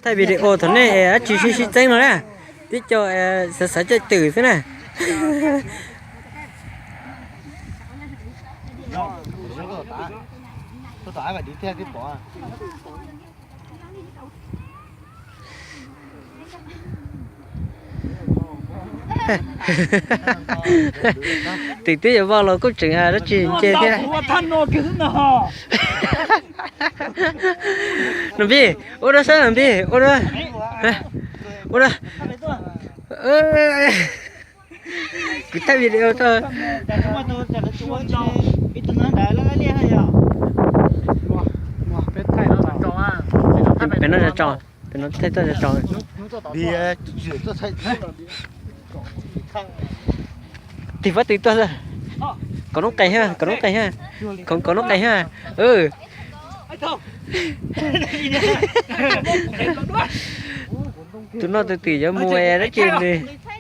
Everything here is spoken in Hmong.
Thaij video thaum nej dab tsi sib sib txeeb no na, tib co xav xav caij twm xwb na. Twm twb yuav vau los kuj tseem dab tsi ntse thiab. Npij, ua dua saib npij, ua dua, ua dua. Kuv thaij video tso. Pem no tso, pem no thaij tso tso. Tig pob tw tuaj xwb. Kaus noob qes ha, kaus noob qes ha. Khoom kaus noob qes ha. Tus no tus twm yuav mus dab tsi nws.